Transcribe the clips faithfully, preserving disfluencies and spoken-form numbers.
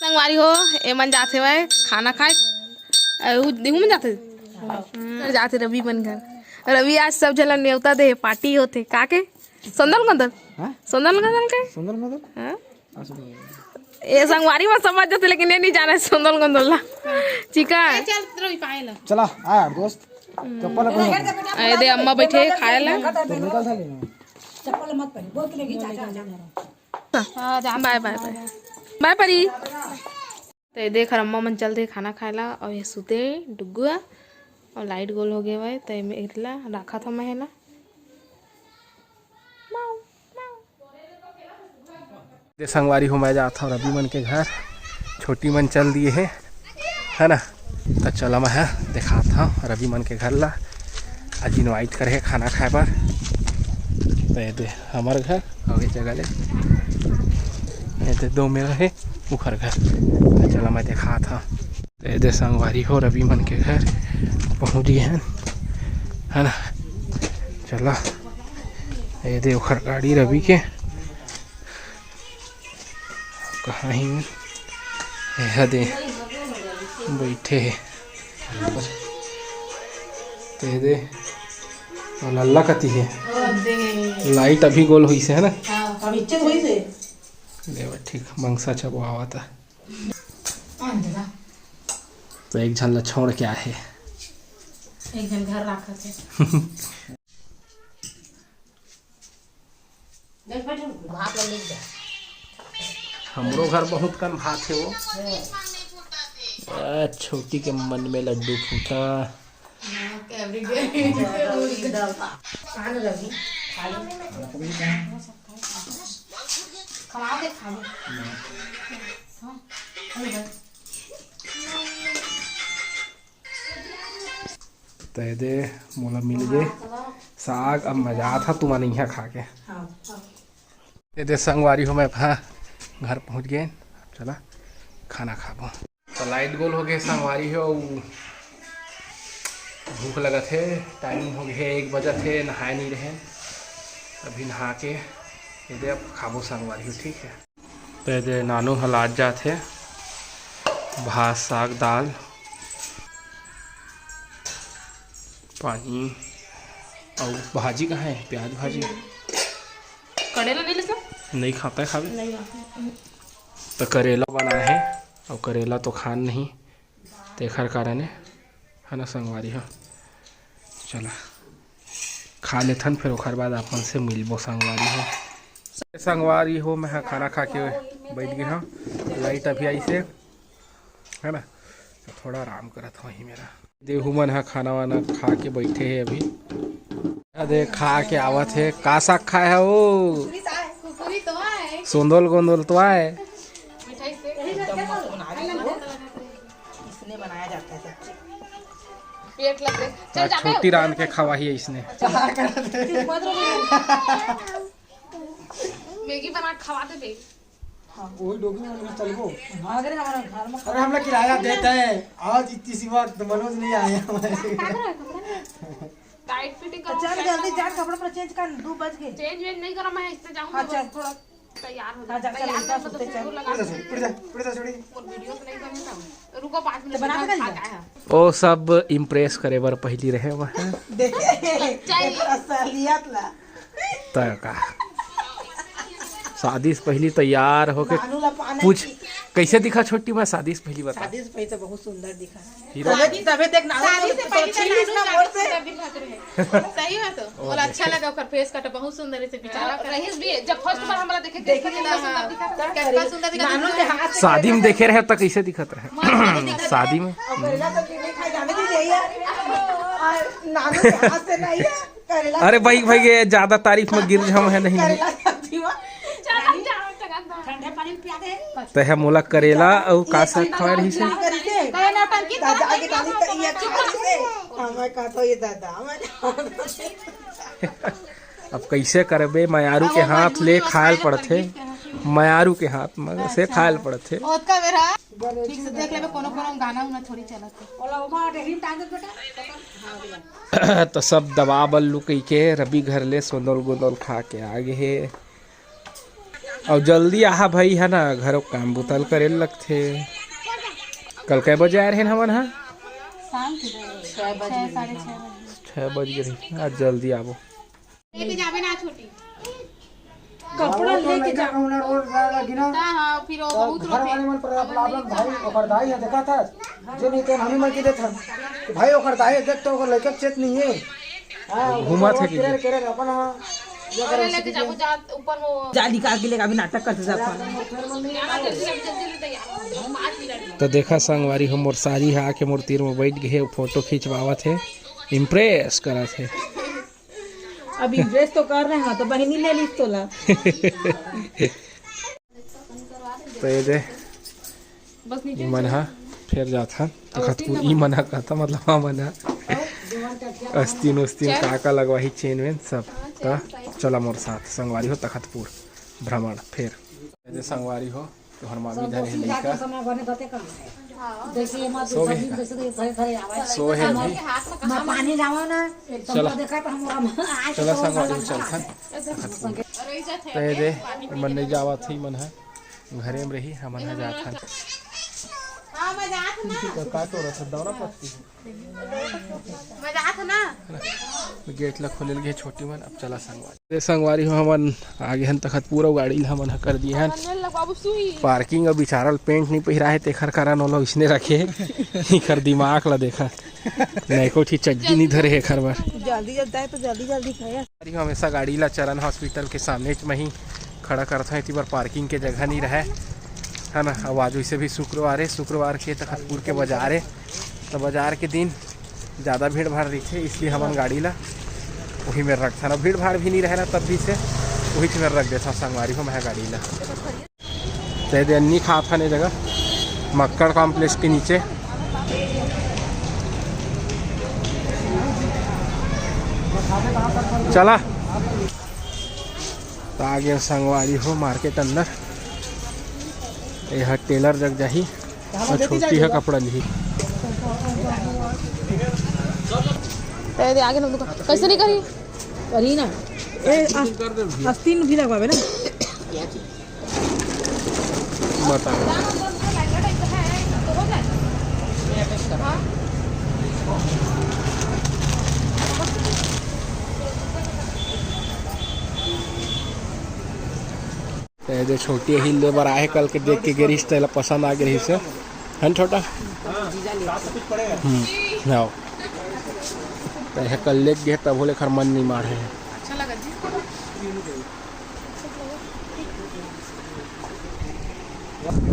संगवारी हो, ए मन जाथे वय खाना खाए। अ, उ, देहू मन जाथे? हाँ। जाथे रवि मन घर। रवि आज सब झन ल नेवता दे, पार्टी होथे। का के? संदल गंदल? हाँ? संदल गंदल के? संदल गंदल? हाँ? हाँ, संदल गंदल। ए संगवारी मन समझ जाथे, लेकिन ए नहीं जाने संदल गंदल ला। ठीक है? चल, रवि पाए ला। चला, आ यार दोस्त। चप्पल अपन ए दे अम्मा बैठे खाए ला। तो निकल था लेना। चप्पल मत पहन, बहुत लेगी चाचा, चाचा। हाँ, जा, बाय, बाय, बाय। बाय, परी। तो ये देख, अम्मा मन चल दे खाना खाए ला, और ये सुते डुगुआ, और लाइट गोल हो गए हुए, तो ये मेरे ला राखा था महला। दे संगवारी हो, मैं जात हव रवि मन के घर, छोटी मन चल दिए हे, है ना? त चला मैं ह देखात हव रवि मन के घर ला। आज इनवाइट करे हे खाना खाए बर। त ये दे हमर घर, अउ ये जगह ले ये दे दो मेरा हे, उखर घर। त चला मैं देखात हव। त ये दे संगवारी हो, रवि मन के घर पहुँच गए हन, है ना? चला, ये दे ओखर गाड़ी रवि के। कहाँ ही ये दे बैठे हे। त ये दे लल्ला कति हे। लाइट अभी गोल होइस हे ना? हाँ, अभी इच्छा होइस हे। ले बा, ठीक, मंगसा चबो आवत हे। आन दे ना। त एक झन ला छोड़ के आए हे। एक झन घर राखत हे। देख बेटा, भात ला लेके जा। हमरो घर बहुत कन भात हे वो। हाँ। आ, छोटी के मन में लड्डू फूटा। हाँ, के अभी गए। आन रवि, खा ले। खवा दे, खा ले। हाँ, अरे भाई। त ये दे मोला मिल गे साग। अब मजा आत हे तुमन इहाँ खा के। हाँ, हाँ। ये दे संगवारी हो, मैं अपना घर पहुँच गए। चला खाना खाबो। त लाइट गोल हो गए संगवारी हो, भूख लगत हे, टाइम हो गए एक बजत हे, नहाए नहीं रहे। अभी नहा के ये दे अब खाबो संगवारी हो, ठीक है। त ये दे नानू ह लात जात हे भात, साग, दाल, पानी अउ भाजी कहाँ हे? प्याज भाजी। करेला नहीं लेते? नहीं खाता है खावे। नहीं खाता। त करेला बनाए हे अउ करेला तो खान नहीं, तेखर कारन हे, है ना संगवारी हो। चला खा लेथन, फिर ओखर बाद अपन से मिलबो संगवारी हो। संगवारी हो, मैं ह खाना खा के बैठ गए हव। लाइट अभी आइस हे, है ना, तो थोड़ा आराम करत हव ही मेरा। देहू मन ह खाना वाना खा के बैठे हे अभी। अरे खा के आवत हे, का साग खाए हे वो? कुकुरी तो आए। सोंदोल गोंदोल तो आए। मिठाई से एकदम मस्त बना दी। इसने बनाया जाता है सब्जी। पेट लग गए। चल, जाबे। छोटी रांध के खवाही है इसने। मैगी बना के खवा दे बे। हाँ, वही डोगी में चलबो। हाँ, अगर हमारा घर में अरे, हम लोग किराया देते हैं। आज इतनी सी बात तो मनोज नहीं आया हमारे। टाइट फिटिंग तो करो, चल, टाइट जल्दी करो। जा, कपड़ा पर चेंज कर, दो बज गए। चेंज वेंज नहीं करो, मैं इससे जाऊंगी, हाँ, बस चल। थोड़ा तैयार हो हाँ, जा। जा, चल, तैयार इधर नहीं, सोते, बस चल। पूरा लगा। पूरा जा, पूरा जा, छोड़ी। और वीडियो तो नहीं करने का। रुको, पाँच मिनट तो बना के जा। ओ सब इम्प्रेस करे बर पहिली रहे हुआ है। देखे, चल। असलियत ला। त का? शादी से पहिली तैयार होके नानू ला पाना पूछ, की। कैसे दिखा छोटी? मैं शादी से पहिली बता। शादी से पहिली तो बहुत सुंदर दिखा। हीरो। तबे, तबे देख नानू शादी से तो पहिली तो छीन नानू इसका काफी मोर से। सुंदर दिखत रहे। सही बात हो। बोला, अच्छा लगा ओकर फेस कट, बहुत सुंदर इसे बेचारा। रहीस भी जब फर्स्ट बार हमरा देखे, देखे कितना ना, सुंदर दिखा, कितना सुंदर दिखा। नानू के हाथ से शादी में देखे रहे त कैसे दिखत रहे? मस्त दिखत रहे। शादी में। अब पहला तो नहीं खाई जाने दीजिए यार। और नानू के हाथ से नहीं है, करेला। अरे भाई, भाई, ये ज्यादा तारीफ में गिर जाऊं है नहीं। करेला सब्जी में। ठंडे पानी में पिया दे। तहे मोला करेला अउ का साग खवाए रहिस हे? कहे नौटंकी तो दादा आगे दादी तो ये खा ले। हाँ, मैं कहता हूँ ये दादा, मैं अब कैसे करबे, मयारू के हाथ ले खायल पड़थे, मयारू के हाथ में से खायल पड़थे। ओतका बेरा ठीक से देख लेबे, कोनो कोनो गाना उना थोड़ी चलत हे। ओला ओमा डेहरी में टांग दे बेटा। तो सब दबा बल्लू कही के रवि घर ले सोंदल गोंदल खा के आ गे हे। अउ जल्दी आहा भई, है ना, घरो काम बुता ल करे ल लगथे। कल कै बजे आए रहेन हमन ह? शाम के छह बजे। छह साढ़े छह बजे। छह बज गे रही, आज जल्दी आबो। लेके जाबे ना छोटी। कपड़ा लेके जा। हाँ, हाँ, फिर वो बहुत घर रोते। वाले मन पर problem भाई, ओकर दाई है, देखा था, जो नहीं तो हम ही मन के देत हन कि भाई ओकर दाई देख तो ओकर लइका के चेत नहीं है। हाँ, घूमत है कि केरे, केरे अपन, हाँ, ये करे अरे लेके सीधी जाबो, जा ऊपर वो। जा निकाल के लेगा, अभी नाटक करते जात हन। तो देखा संगवारी हो, मोर सारी ह आके मोर तीर में बैठ गए, फोटो खिंचवावत है, impress करत है। अब impress तो कर रहे हैं, तो बहिनी ले लीस तोला। तो ये दे, बस नीचे ई मन ह फेर जात हन तखतपुर। ई मन ह कहता, मतलब, हमन ह अस्तीन उस्तीन का का लगवाही, चेन वेन सब। त चला मोर साथ संगवारी हो, तखतपुर भ्रमण फेर। ये दे संगवारी हो, तोहर मामी धरे हे लइका। सो हे अभी। पानी लावा ना, चला संगवारी हो, चलथन। त ये दे, मन नहीं जावत ही, मन ह घरे में रही, हमन ह जात हन। हाँ, मैं जात हूँ ना। तो का तोरा था, दौरा पत्ती? मैं जात हूँ ना। गेट ला खोले लगे छोटी मन, अब चला संगवारी। ए संगवारी हो, हमन आगे हन तखतपुर, अउ गाड़ी ला हमन ह कर दिए हन parking। अब बेचारा ल पेंट नहीं पहिरा है, तेखर कारण ओला इसने रखे। इखर दिमाग ला देखा, नहीं कोठी चड्डी नहीं धरे है एखर बर। जल्दी जल्दी आए तो जल्दी जल्दी खाया। अरे हमेशा गाड़ी ला चरण हॉस्पिटल के सामने च म ही खड़ा करत हन, एती बर parking के जगह नहीं रहे, है ना। अब आज वैसे भी शुक्रवार है, शुक्रवार के तखतपुर के बाजार है, तो बाजार के दिन ज़्यादा भीड़ भाड़ रहिथे, इसलिए हमन गाड़ी ला वही में रखथन। अब भीड़ भाड़ भी नहीं रहे ना, तब भी से वही में रख देथन संगवारी हो मैं गाड़ी ला। ते दे अन्नी खात हन ए जगह मक्कड़ कॉम्प्लेक्स के नीचे। चला, त आगे संगवारी हो मार्केट अंदर। ये ह टेलर जग जाही, अउ छोटी ह कपड़ा लिही। ते दे आगे ना दुकान। कैसे नहीं करी? करी ना। ए, आस-, आस्तीन भी लगवावे ना। बताओ। ते दे छोटी ही ले बर आए, कल के देख के गे रहिस, तेला पसंद आ गे रहिस हे, है ना छोटा? हम्म, आओ। ते कल लेके गे, तब होले खर मन नहीं मारे। अच्छा लगा जी।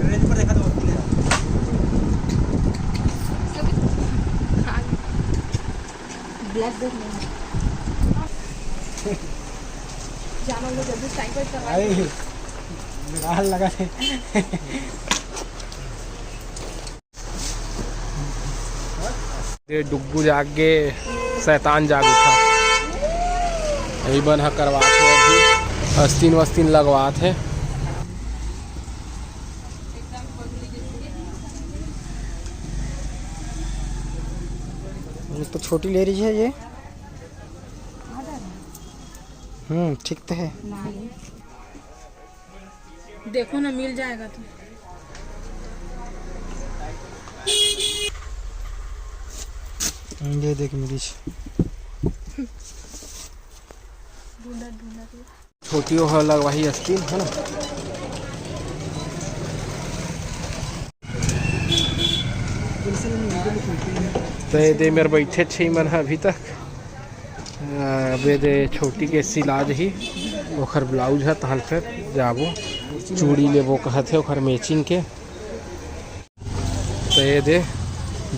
रेंज पर देखा तो। ब्लैक देख लेना। जाना वो जल्दी साइकिल चला। अरे, गाल लगा है। ये डुग्गू जाग गे, शैतान जाग उठा। यही बन ह करवात हे अभी, अस्तीन वस्तीन लगवात हे। ये तो छोटी ले रही है ये। हम्म, ठीक तो है। देखो ना, मिल जाएगा तो। ये देख मिलिस। ढूंढा, ढूंढा तू। छोटी हो लगवाही अस्तीन, है ना? तो ये दे मेरे बैठे छे मन है अभी तक। अ, अबे दे छोटी के सिला जही, ओखर ब्लाउज ह, तहन फेर जाबो, चूड़ी लेबो कहत हे, ओखर मैचिंग के। तो ये दे,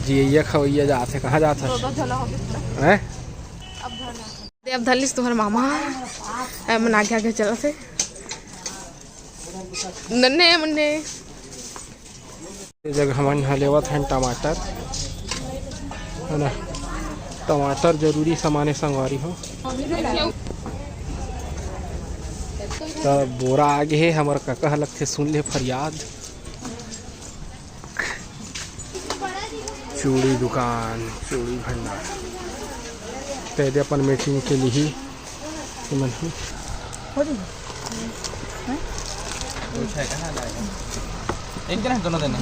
जियैया खवैया जात हे, कहाँ जात हे? दो, दो झोला हो गया। हैं? अब धर ले। दे, अब धर लिस तुम्हारे मामा, ए, मन आगे आगे चलत हे। नन्हे मुन्ने। ये जगह हमन ह लेवत हन टमाटर, है ना, टमाटर जरूरी सामान हे संगवारी हो। त बोरा आगे हे, हमर कका ह लगथे सुन ले फरियाद। चूड़ी दुकान, चूड़ी भंडार, ते दे अपन matching के लिही। ये मन ह। कुछ है कहाँ लाएगा? एक जन है, दोनों जन है?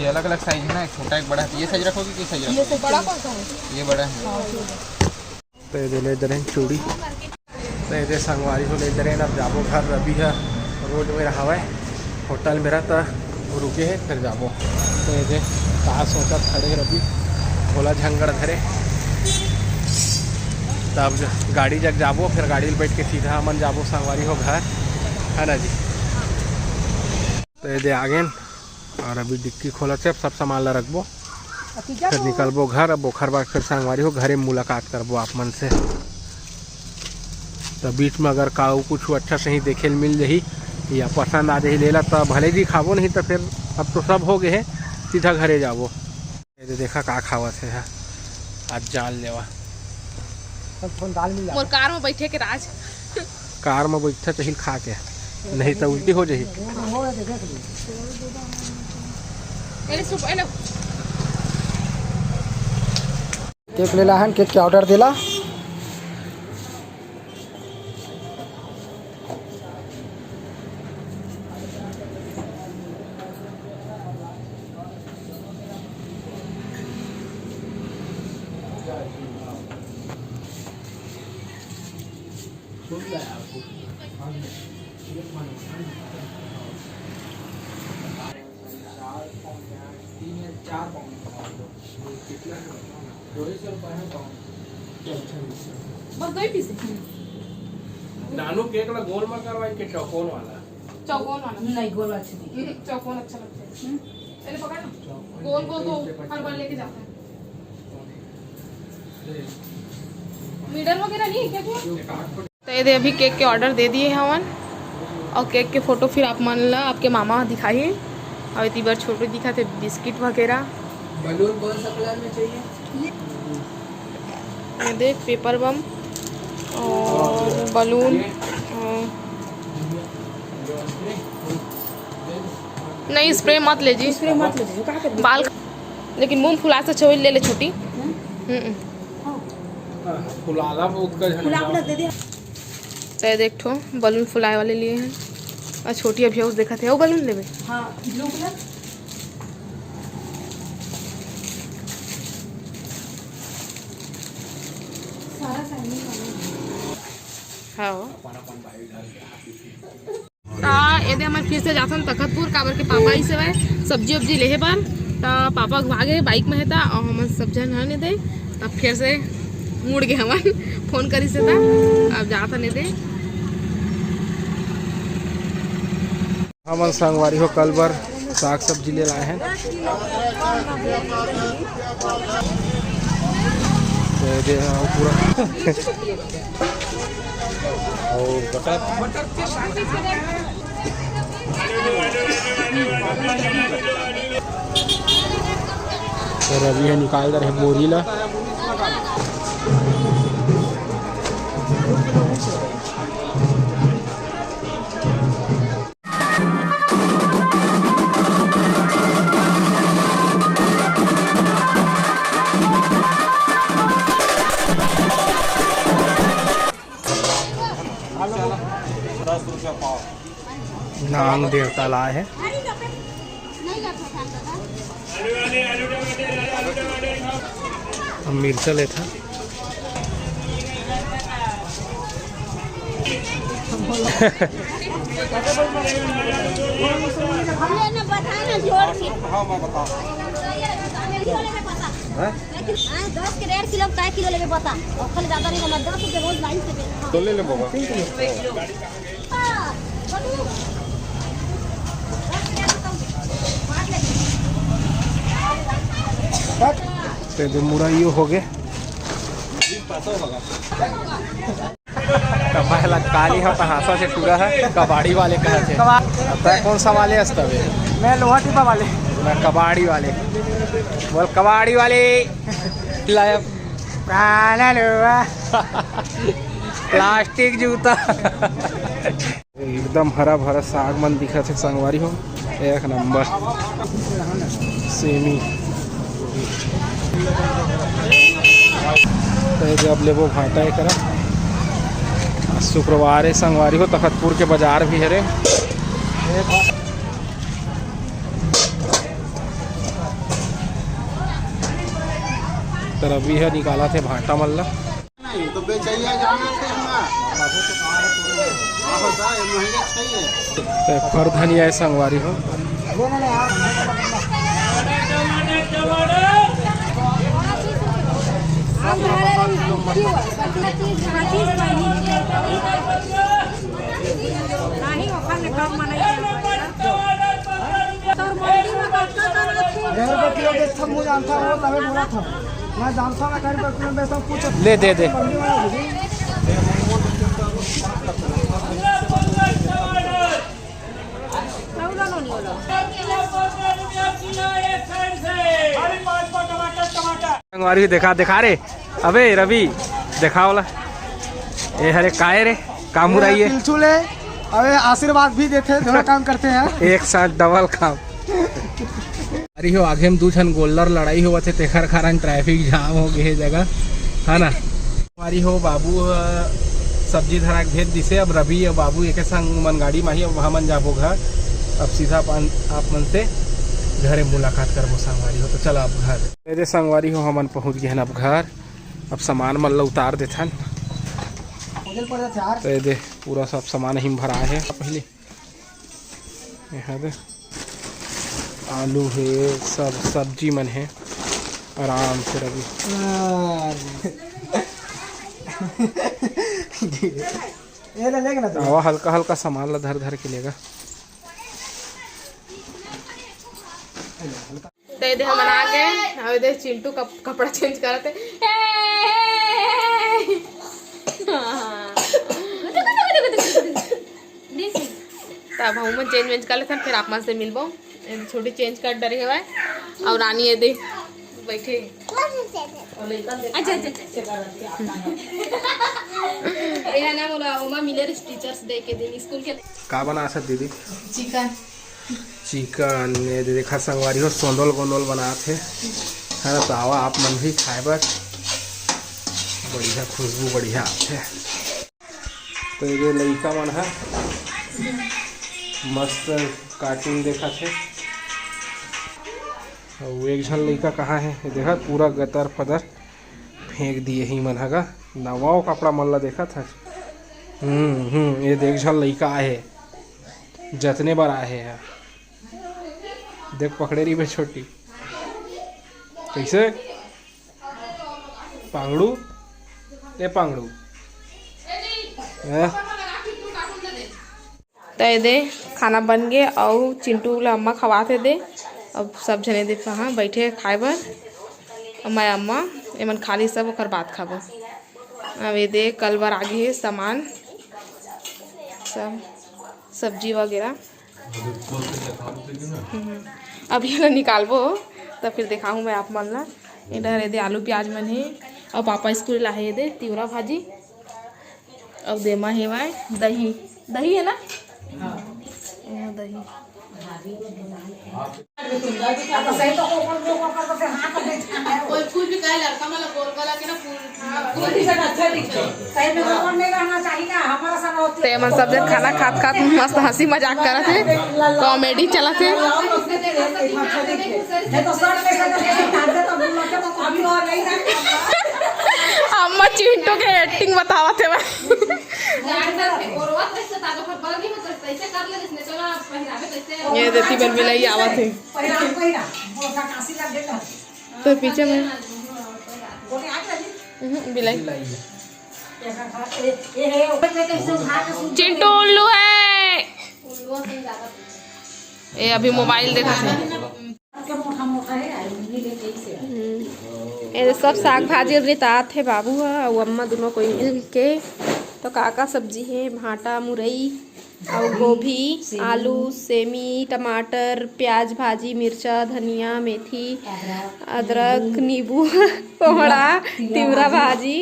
ये अलग अलग साइज है ना, एक छोटा एक बड़ा है। तो ये साइज रखोगे कि साइज रखोगे? बड़ा कौन सा है? ये बड़ा है। तो ये दे ले दे रहे हैं चूड़ी। तो ये दे संगवारी हो ले दे रहे हैं, अब जाबो घर। रवि ह रोड में रहावय, होटल में रहता, वो रुके है, फिर जाबो। तो ये दे का सोचत खड़े रवि, भोला झंगड़ धरे। तब ज-, गाड़ी जग जाबो, फिर गाड़ी में बैठ के सीधा हमन जाबो संगवारी हो घर, है ना जी? तो ये दे आगेन, और अभी डिक्की खोलत हे, अब सब सामान ला रखबो, फिर निकलबो घर। अब ओखर बाद फिर संगवारी हो घरे मुलाकात करबो आप मन से। तो बीच में अगर काऊ कुछ अच्छा सही देखे ल मिल जाही या पसंद आ जाही लेला, तो भले जी खाबो, नहीं तो फिर अब तो सब हो गए है, सीधा घरे जाबो। ये दे देखा का खावत हे, आज जान लेवा। सब फोन दाल मिल मोर जाता। कार में बैठे के राज। कार में बैठा चाहिए खा के, नहीं तो उल्टी हो जाही। वो, वो देख लो। पहले सूप, पहले केक लेला हन, केक के ऑर्डर देला। बस दो ही पीस है। नानू केक ला गोल में करवाई के चौकोन वाला? चौकोन वाला। नहीं, गोल वाला अच्छा दिखे। हम्म, चौकोन अच्छा लगता है। हम्म। पहले पकड़ ना। गोल गोल तो हर बार लेके जाता है। मिडल वगैरह नहीं है क्या? तो ये दे अभी केक के ऑर्डर दे दिए हवन और केक के फोटो फिर आप मन ला आपके मामा दिखाही। और इतनी बार छोटू दिखा थे बिस्किट वगैरह। बलून कौन सा कलर में चाहिए? ये देख पेपर बम और बलून। और नहीं, स्प्रे मत ले जी। स्प्रे मत ले जी, का कर बाल। लेकिन मुंह फुला से छोड़ ले ले छोटी। हम्म। हम्म। फुलाला बहुत का झंझट। फुला, फुला दे दे। तो ये देख ठो बलून फुलाए वाले लिए हैं और छोटी अभी उस देखा थे वो बलून लेवे। हाँ, ब्लू कलर। सारा साइनिंग वाला है। हाँ। अपन अपन भाई डाल के हाथ में। ता एदे हमन फिर से जाथन तखतपुर, काबर के पापा इसे वै सब्जी उब्जी लेहे बर। ता पापा भागे बाइक में हे ता, और हमन सब झन हन एदे। तब फिर से मुड़ गे हमन, फोन करिस हे ता, अब जाथन एदे। हमन संगवारी हो कल बर साग सब्जी ले लाए हैं। तो ये दे, हाँ, पूरा और बटर। तो रवि हे निकाल दे रहे बोरी ला। नांग देवता ला हे। हम मिर्चा लेथन। हाँ, दस के डेढ़ किलो, कै किलो लेबे बता। और खाली ज्यादा नहीं करना, दस रुपये रोज लाइन से बेच। तो ले ले बाबा। ते दे मुरइयो हो गे। तो पहला काली हो तो हाँसा से टूरा है, कबाड़ी वाले कहा थे। कबाड़। अब तै कौन सा वाले हस तबे? मैं लोहा टिपा वाले। मैं कबाड़ी वाले। बोल कबाड़ी वाले। लाया। काला लोहा। प्लास्टिक जूता। एकदम हरा भरा साग मन दिखत हे संगवारी हो, एक नंबर। सेमी। तो ये जब लेबो भाटा एकरा। आज शुक्रवार हे संगवारी हो, तखतपुर के बाजार भी हरे। त रवि ह निकालत हे भांटा मन ला। नहीं तो बेचैया जाना थे हमार। हाँ, होता है, महंगा चाहिए। त एक फर धनिया हे संगवारी हो। डेढ़ रुपये किलो बेचता, मुझे जानता हो, तभी बोला था। मैं जानता हूँ, मैं डेढ़ रुपये किलो बेचता हूँ, पूछो। ले, दे, दे। संगवारी देखा, देखा रे। अबे रवि, देखा वाला। ए हरे काय रे? का मुरई हे? पिलचुल हे। अबे आशीर्वाद भी देथे, दोनों काम करते हैं। एक साथ डबल काम। अरे हो, आगे में दू झन गोल्लर लड़ाई होवत हे, तेखर कारण ट्रैफिक जाम हो गे हे जगह, है ना? हमारी हो बाबू ह सब्जी धरा के भेज दिसे। अब रवि अउ बाबू एके संग मन गाड़ी म ही, अब हमन जाबो घर। अब सीधा अपन आप मन से घरे मुलाकात करबो संगवारी हो। तो चला अब घर। ए दे संगवारी हो, हमन पहुंच गे हन अब घर। अब सामान मन ल उतार देथन। तो ए दे पूरा सब सामान ही भरा हे। पहले यहाँ दे आलू हे, सब सब्जी मन हे। आराम से रवि। ये ले लेके ना तू। आवा, हल्का हल्का सामान ला धर धर के लेगा। तो ये दे हमन आ गए। अब ये दे चिंटू कप-, कपड़ा चेंज करत हे। ए! तब हम चेंज वेंज कर लेथन, फिर आप मन से मिलबो। ये छोटी चेंज कर डरे हवय। अउ रानी ये दे बैठे। अच्छा, अच्छा, अच्छा। ये ना बोला, ओमा मिले रहे टीचर्स डे के दिन स्कूल के। का बना सकत दीदी? चिकन। चिकन, ये दे देखा संगवारी हो, सोंदल गोंदल बनात हे, है ना? तो आवा आप मन भी खाए बर, बढ़िया खुशबू बढ़िया आथे। तो ये लइका मन ह मस्त कार्टून देखत हे। अउ एक झन लइका कहाँ हे? ये देखा, पूरा गतर फदर फेंक दिए ही मन ह गा। नवा कपड़ा मन ला देखत हस। हम्म, हम्म, ये देख, एक झन लइका आए हे, जतने बर आए हे। देख, पकड़े रहिबे छोटी। कैसे? पांगड़ू, ए पांगड़ू। हैं? त ये दे खाना बन गे, अउ चिंटू ला अम्मा खवात हे दे। अब सब झने दे कहाँ बैठे खाए बर। अउ मैं अम्मा, एमन खा ली सब, ओकर बाद खाबो। अब ये दे कल बर आगे हे सामान, सब सब्जी वगैरह। हम्म, अब ये ला निकालबो, त फिर देखाहूँ मैं आप मन ला। इधर ये दे आलू प्याज मन हे, अउ पापा स्कूल ला हे ये दे तिवरा भाजी, अउ देमा हेवय दही, दही हे ना? हाँ। ये दही। ते मन सब जन खाना खात खात मस्त हंसी मजाक करत हे, कॉमेडी चलत हे। अम्मा चिंटू के एक्टिंग बतावत हे भाई। ये देती बन बिलाई आवत हे। तो पीछे में, हम्म, बिलाई। चिंटू उल्लू है। ये अभी मोबाइल देखत हे। हम्म। ये सब साग भाजी रितात हे बाबू ह अउ अम्मा दुनों कोई मिल के। तो का का सब्जी हे? भांटा, मुरई, अउ गोभी, आलू, सेमी, टमाटर, प्याज भाजी, मिर्चा, धनिया, मेथी, अदरक, नींबू, कोहड़ा, तिवरा भाजी।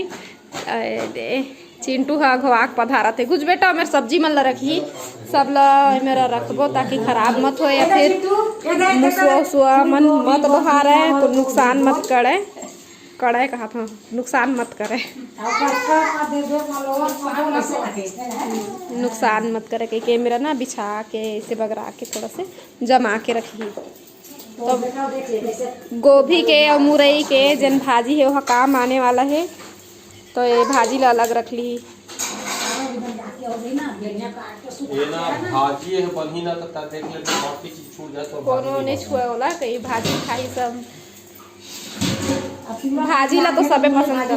अरे दे, चिंटू ह घोवाक पधारत हे। कुछ बेटा, मेर सब्जी मन ल रखही, सब ल मेरा रखबो ताकि खराब मत होए या फिर मुसुआ उसुआ मन मत बहारे तो नुकसान मत करे। कड़े कहा था, नुकसान मत करे। नुकसान मत करे कहिके मेरा ना बिछा के ऐसे बगरा के थोड़ा से जमा के रखी। तो गोभी के अउ मुरई के जेन भाजी हे ओहा काम आने वाला हे, तो ये भाजी ला अलग रख ली। ये ना भाजी हे, बनही ना तो देख ले, बाकी चीज छूट जाए तो कोनो नहीं छुआ होला, कई भाजी खाई सब। भाजी ला तो सबे पसंद कर।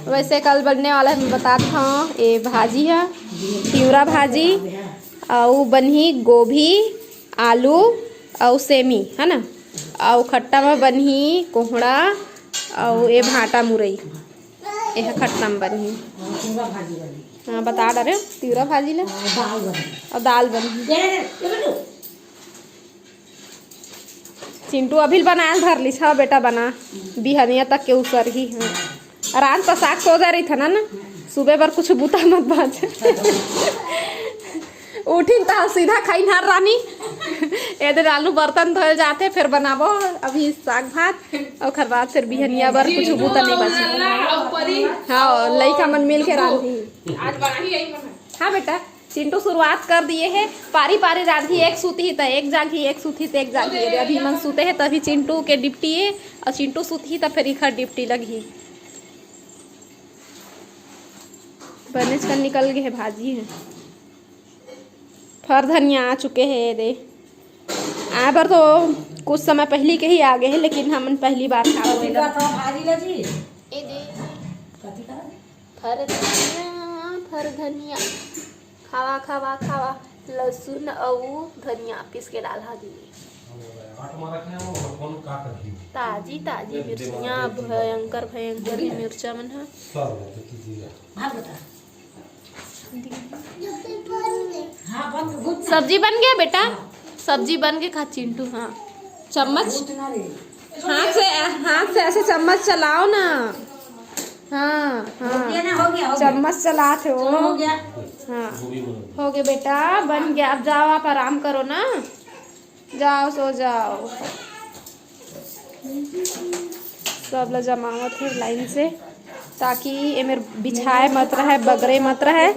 वैसे कल बनने वाला है, मैं बतात हव, ये भाजी है, तिवरा भाजी, अउ बनही गोभी, आलू अउ सेमी, है ना, अउ खट्टा में बनही कोहड़ा अउ ये भाटा मुरई। एह खट्टा में बनही। हाँ, बता डरे तिवरा भाजी ले। हाँ, दाल बनही। और दाल बनही। चिंटू अभी बनाए धर ली छ बेटा, बना बिहनिया तक के ऊपर ही। हाँ, रात पर साग सो जा रही था ना ना, सुबह पर कुछ बूता मत बाज। उठिन त सीधा खाइन हर रानी। एदे आलू बर्तन धोए जाते, फिर बनाबो अभी साग भात, ओखर बाद फिर बिहनिया बर कुछ बूता नहीं बची। हाँ, लइका मन मिल के रांधी। हाँ बेटा, चिंटू शुरुआत कर दिए है, पारी पारी रांधी, एक सूती ही त एक जागी, एक सूती त एक जागी। अभी मन सूते है तभी चिंटू के डिप्टी है, और चिंटू सूती ही त फिर इखर डिप्टी लगी। बनेच कन निकल गए है भाजी है। फर धनिया आ चुके हे दे। आए बर तो कुछ समय पहली के ही आ गए हे, लेकिन हमन पहली बार खावत हे। कथी का था भाजी ला जी? ए दे। कथी का? फर धनिया, फर धनिया। खावा, खावा, खावा। लहसुन अउ धनिया पीस के डाला दीदी। आठ मारा के वो कौन का कथी? ताजी ताजी मिर्चियाँ, भयंकर भयंकर ही मिर्चा मन ह। सब है तो कीजिएगा। भाग बता। सब्जी बन गया बेटा, सब्जी बन के खा चिंटू। हाँ, चम्मच हाथ से, हाथ से ऐसे चम्मच चलाओ ना। हाँ हाँ, चम्मच चलात हे वो। हाँ, हो गया बेटा, बन गया। अब जाओ, आप आराम करो ना, जाओ सो जाओ। सब ला जमावत हे लाइन से, ताकि एमेर बिछाए मत रहे, बगरे मत रहे,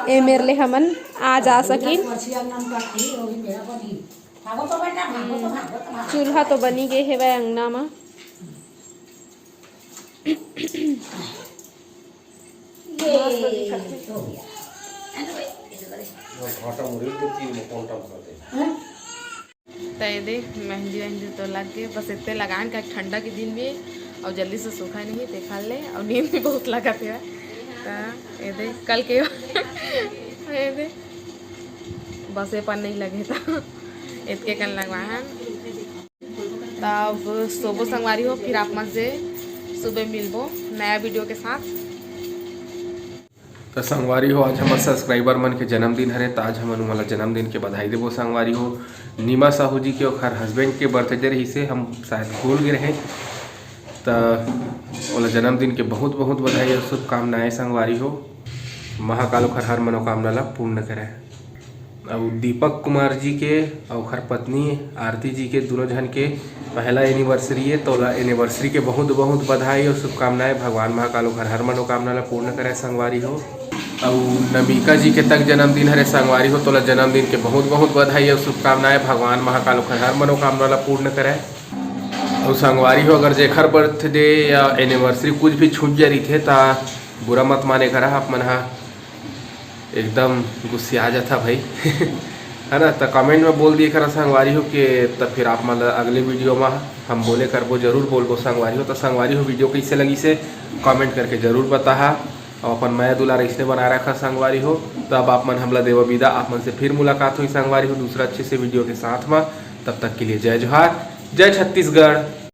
एमेर ले हमन आ जा सकिन। चूल्हा तो बनी गे हेवय अंगना म। त ये दे, मेहंदी वेहंदी तो लग गए, बस इतने लगान का ठंडा के दिन भी, और जल्दी से सूखा नहीं, देखा ले, और नींद भी बहुत लगा थे। त ये दे, कल के ये दे, बस ये पर नहीं लगे था, इतके कन लगवा है। त अब सोबो संगवारी हो, फिर आप मन से सुबह मिलबो नया वीडियो के साथ। त संगवारी हो, आज हमर सब्सक्राइबर मन के जन्मदिन हरे, त आज हमन उमन ला जन्मदिन के बधाई देबो संगवारी हो। नीमा साहू जी के ओखर हस्बैंड के बर्थडे रहिसे, हम शायद भूल गे रहे, त ओला जन्मदिन के बहुत बहुत बधाई और शुभकामनाएं संगवारी हो। महाकाल ओखर हर मनोकामना ला पूर्ण करे। अउ दीपक कुमार जी के अउ ओखर पत्नी आरती जी के, दुनों झन के पहला एनिवर्सरी हे, त ओला एनिवर्सरी के बहुत बहुत बधाई अउ शुभकामनाएं। भगवान महाकाल ओखर हर मनोकामना ला पूर्ण करे संगवारी हो। अउ नमिका जी के तक जन्मदिन हरे संगवारी हो, त ओला जन्मदिन के बहुत बहुत बधाई अउ शुभकामनाएं। भगवान महाकाल ओखर हर मनोकामना ला पूर्ण करे। अउ संगवारी हो, अगर जेखर बर्थडे या एनिवर्सरी कुछ भी छूट जा रहिथे, त बुरा मत माने करा आप मन हा। एकदम गुस्सिया जाता भाई। है ना, त कमेंट में बोल दिए करा संगवारी हो के, त फिर आप मन ला अगले वीडियो में हम बोले करबो, जरूर बोलबो संगवारी हो। त संगवारी हो, वीडियो कैसे लगिसे कमेंट करके जरूर बताहा, और अपन मया दुलार ऐसने बनाए रखा संगवारी हो। त अब आप मन हमला देवा विदा, आप मन से फिर मुलाकात होई संगवारी हो दूसरा अच्छे से वीडियो के साथ में। तब तक के लिए जय जोहार, जय छत्तीसगढ़।